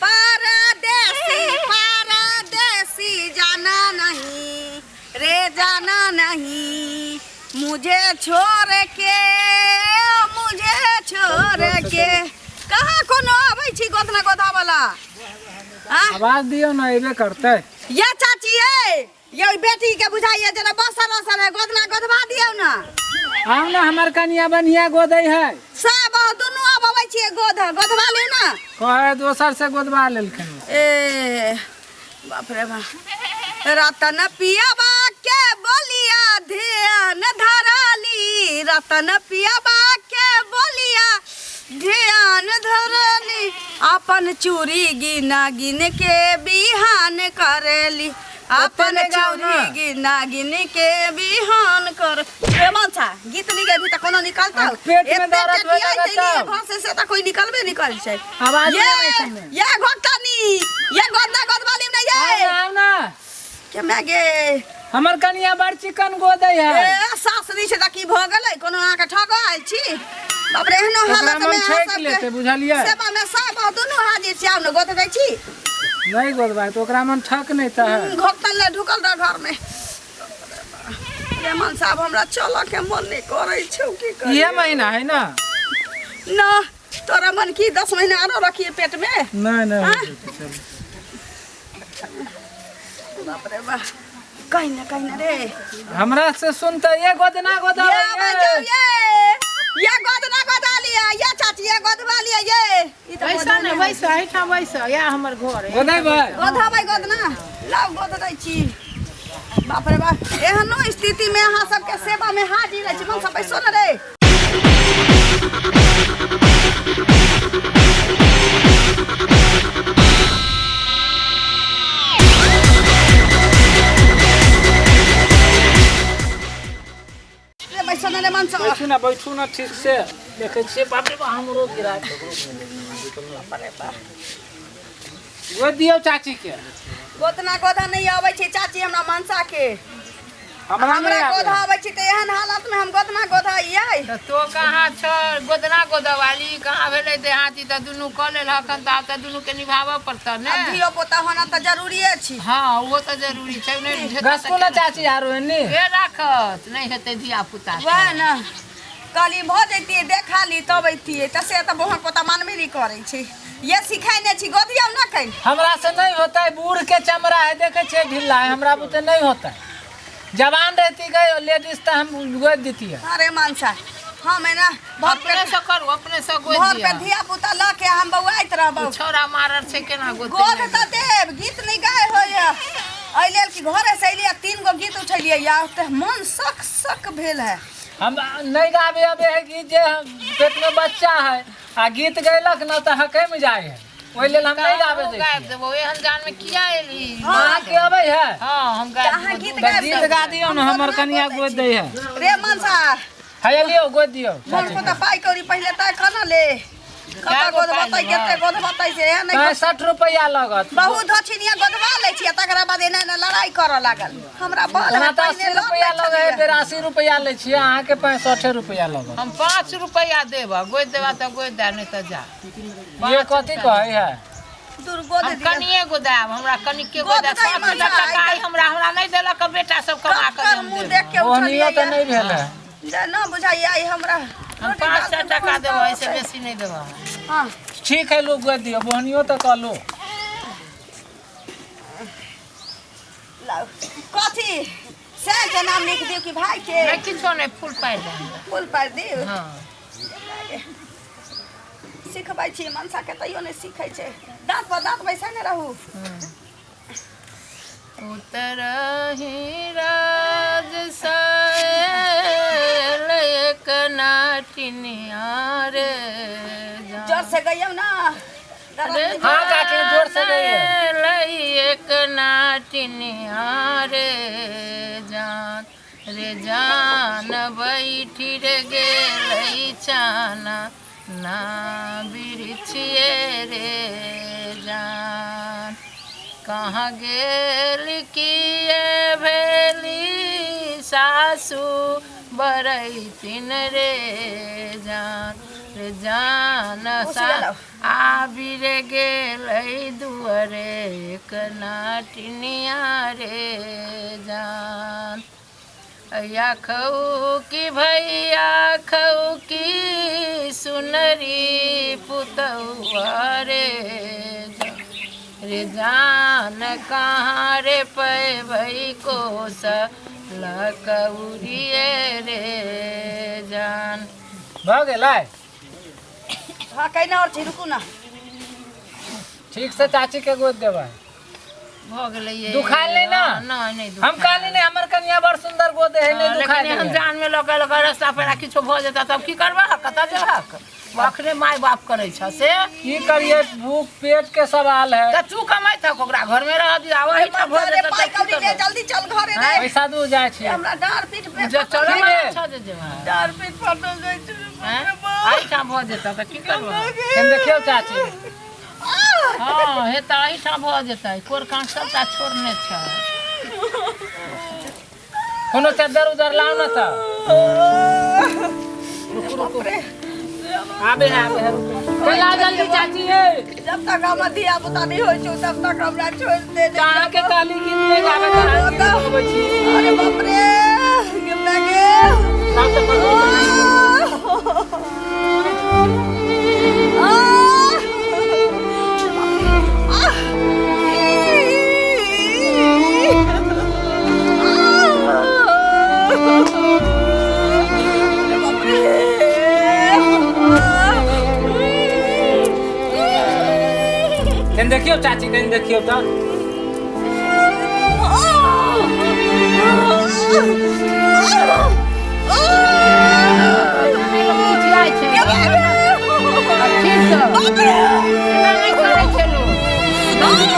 परदेसी परदेसी जाना नहीं रे, जाना नहीं मुझे छोड़ के, मुझे छोड़ के। कहाँ कोनो आबै छी गोदना गोधा वाला? आवाज दियौ ने, अयबे करतै। ये चाची, ये ये ओहि बेटी के बुझाइए जेना बसर असर है, गोदना गोदवा दियौ ना। आउ ने, हमर कनिया बढ़िया गोदै है। सब दुनू आब अबै छियै, गोद गोदवा लियौ ना। कहे दोसर से गोदवा लेलखिन। ए बाप रे बाप, रतन पियाबा के बोलिया ध्यान धराली, रतन पियाबा के बोलिया ध्यान धराली, अपन चूड़ी गिना गिन के बिहान करेली, अपन ओते नहि गाउ चूड़ी ने। गिना गिन के बिहान कर। रे मनसा, गीत नहीं गेबी त कोनो निकलतौ? पेट में एते दर्द होए टेटियाइत लगत एलियै तब। घर से, से त कोई निकलबे निकल छै। आवाज ये नहि आबै छै ने। ये घोटनी, ये गोदना गोदवाली में ये आउ ने, आउ ने। के मैं गे। हमर कनिया बड़ चिकन गोदै है। ए सास नहि छै त की भ गेलै? कोनो अहाँके ठग आयल छी? बाप रे, एहनो ओकरा हालत मन में अहाँ छेक सबके लेतै, बुझलियै? सेवा में सब दुनू हाजिर छी। आउ ने, गोद दै छी। नहीं गोदबाय तो ओकरा मन ठक नहीं त है। घोटल ने ढुकल रह घर में। रेमन साहब, हमरा चलऽ के मन नहीं करै छौ, की करियै? इहे महीना है ना? ना तोरा मन की 10 महीना आरो रखिए पेट में? नहीं नहीं। हाँ? हो जेतै, चलू। बाप रे बाप, कहीं ना कहीं ना रे। हमरा से सुनते ये गोदना गोदा। ये आबै जाउ, ये गोदना गोदा लिया, ये चाची, ये गोदवा लिया, ये ई तऽ बैसा ने, बैसा, एहिठाम बैसा, इएह हमर घर है। गोदेबै। गोधाबै, गोदना लाउ, गोद दै छी। बाप रे बाप, एहनो स्थिति में अहाँ सबके सेवा में हाजिर रहै छी। मन सब बैसो ने रे। रे बैसो ने रे मन सब। बैठू ना, बैठू ना, ठीक से देखै छियै। बाप रे बाप, हमरो गिरा गोद दियौ चाची के। गोदना गोधा नहि अबै छै चाची हमरा मनसा के। हमरा हमरा नहि गोधा आबै। अबै छै तऽ एहन हालत में हम गोदना गोधा यै? तऽ तो कहाँ छ गोदना गोदवाली? कहाँ भेलै देहाती? तऽ दुनू कऽ लेलहक हन, तऽ आब तऽ दुनूके निभाबऽ पड़तऽ ने। आब धियो पोता होना तऽ जरूरिये छी। हँ, ओहो तऽ जरूरी छै। नहि हेतै तऽ गसको ना चाची आरो एनी के राखत? नहि हेतै धिया पुता। वएह ने कहली, भऽ जैतियै, देखा ली तब अइतियै, तऽ से तऽ बोहन पोता मानबे नहि करै छै। ये सिखेने छी, गोदियौ ने कनि। हमरा से नहीं होता है, बूढ़ के चमड़ा है, देखे छे ढिल्ला है, हमरा बुते नहीं होता है। जवान रहती गई लेडीज तो हम गोद देती है। अरे मनसा, हम एना भर अपने पेट से करू, अपने से गोद भर पे दिअ। धिया पुता लऽ के हम बौआइत रहबौ। छौड़ा मारल छै, केना गोद? गोद तऽ देब, गीत नहि गाय होइए एहि लेल कि घरे से अयलियै, 3 गो गीत उठेलियै या तऽ मन सक सक भेल है। हम नहीं गाबे अबे है गीत, जे पेट में बच्चा है आ गीत गैलक न तऽ हकै में जाय है, ओहि लेल हम नहीं गाबे दै गाबि छियै। देबौ। एहन जान में किया एलही? अहाँके अबै है? हँ, हम तऽ गाबि अहाँ देबौ। गीत तऽ गाबि गीत गा दियौ ने, हमर कनिया गोद दै है। रे मनसा। है लियौ, गोद दियौ मोन चाची को तऽ पाइ कौड़ी पहिले तय कऽ ले, कतऽ गो पाइ गोदबतै, लेबै? कते गोदबतै से एहन नहि। 65 रुपैआ लगत। बहुत दक्षिणिया गोदवा लै छियै, तकरा बाद एना एना लड़ाइ करऽ लागल। हमरा बल ओना है तऽ पहिने 80 लऽ रुपैआ लै लगै है, छलियै। 82 रुपैआ लै छियै, अहाँके 65 रुपैआ लगत। हम 5 रुपैआ देबह, गोदि देबह तऽ गोदि दे, नहि तऽ जा। ये कथी कहै है? दूर गोद हम दिअ। कनिए गोदायब, हमरा कनिके गोद गोदायब। दै 5 मनसा, लाख टका आइ हमरा हमरा नहि देलक बेटा सब कमा कऽ ककर हम मुँह देब। देख के ओहनियो उठलियै तऽ नहि भेल है। जे न बुझाइए आइ हमरा। हम रोटी 500 दाल टका खुशबू देबह, एहिसँ औतै। बेसी नहि देबह। हँ। ठीक है, लोग गोद दियौ, बोहनियो तऽ कहलू। लाउ, कथी सैर के नाम लिख दियौ कि भाई के? नहि, किछो नहि, फूल पारि दे हमरा। फूल पारि दियौ? हँ। सिखबै छी मनसा के, तैयो नहि सीखै छै। दाँत पर दाँत बैसा ने रहू। उतरही राज सायल एक नाटिनिया रे जोर से गइयौ ना। हाँ काकी, जोर से गइयौ। लई एक नाटिनिया रे जान रे जान, बैठी रे गेलै चाना ना बिरछिए रे जान, कहाँ गेल किए भेली सासू बरैतिन रे जान रे जान। उसी गेलौ। आबि रे गेलै दुआरे एक नाटिनिया रे जान। अया खौ की भैया खौ की सुनरी पुतौआ रे जान। रे जान कहाँ रे पैबै कोस लकौरिए रे जान। भऽ गेलै। हाँ कहीं और छी, रुकू ना। ठीक से चाची के गोद देबै। भऽ गेलै ये। दुखायल नहि ना? नहि नहि। हम कहली नहीं, हमर कनिया बड़ सुंदर गोद है, नहीं दुखाय। लेकिन हम जान में लऽ के रास्ता पेरा किछो भऽ जेतै तब की करबहक, कतऽ जेबहक? अखने माय बाप करै छ से की करिए, भूख पेट के सवाल है। तऽ तू कमाइत हक, ओकरा घर में रह दिया, ओहिठाम भऽ अरे जेतै पाइ तब की कौड़ी ले, करबहक? जल्दी चल घरे रे। पैसा दू जाइ छी। हमरा डाँर पीठ पे जे चलै की भेल? छ जे जेबहक। डाँर पीठ फटल जाइ छै। हैं? एहिठाम भऽ जेतै तऽ की करबहक? कनि देखियौ चाची। हँ हे, तऽ एहिठाम भऽ जेतै, कोर काँख सबटा छोड़ने छै। कोनो चद्दर उदर लाउ न तऽ। बाप रे। आबे है, आबे है, रुकू। चल आ जल्दी चाची हे। जब तक हमरा धिया पुता नहीं होइ छौ तब तक हमरा छोड़ दे। अहाँ के कहली गीत नहीं गाबे के, अहाँ गीत गाबै छी। अरे बाप रे, गिरना गे। लाउ तऽ पकड़ू। कनि देखियौ चाची, कनि देखियौ तऽ। लोक चिचियाइ छै। ठीक छौ। एना नहि करै छै लोक। एना नहि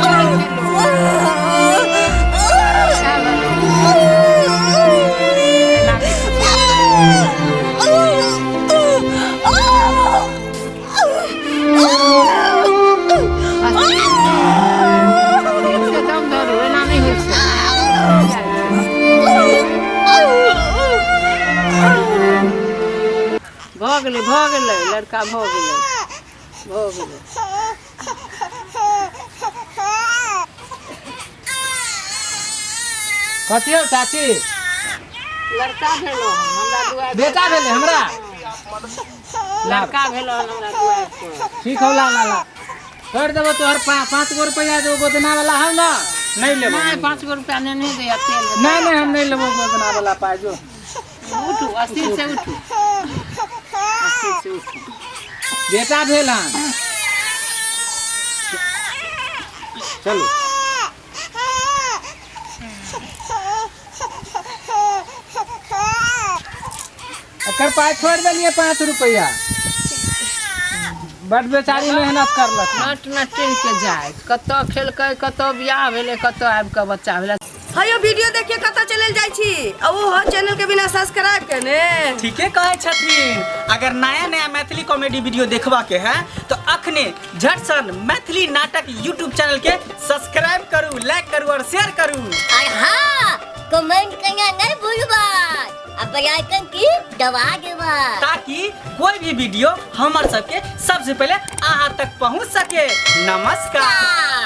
करै छै लोक। एना नहि ठीक से दम धरू, एना नहि होइ छै। भऽ गेलै, भऽ गेलै, लड़का भऽ गेलै, भऽ गेलै। कथी हौ चाची? लड़का भेलो हन हमरा दुआरि। बेटा भेलै हमरा। लड़का भेलो हन हमरा दुआरि पर। ठीक हौ, ला ला ला कर देबो तोहर 5 गो रुपैआ जो गोदना वाला हौ ना, नहीं लेबो। नहि, 5 गो रुपया ने नहि दैया तेल। नहीं नहीं, हम नहीं लेबो गोदना वाला पाइ, जो। उठू, अस्थिर से उठू, अस्थिर से उठू। बेटा भेल हन, चलू। एकर पाइ छोड़ि देलियै 5 रुपैआ। बड बेचारी मेहनत करलक। नट नटिन के जाय कतऽ खेलकै, कतऽ बियाह भेलै, कतऽ आबि कऽ बच्चा भेलै। हयो, वीडियो देखिए कतऽ चलल जाइ छी आ ओ चैनल के बिना सब्सक्राइब केने? ठीके कहै छथिन। अगर नया नया मैथिली कॉमेडी वीडियो देखबा के है तो अखने झटसन मैथिली नाटक यूट्यूब चैनल के सब्सक्राइब करू, लाइक करू और शेयर करू। और हाँ, कमेंट करना नहीं भूलबा आ बेल आइकन की दबा देबा, ताकि कोई भी वीडियो हमर सबके सबसे पहले अहाँ तक पहुँच सके। नमस्कार।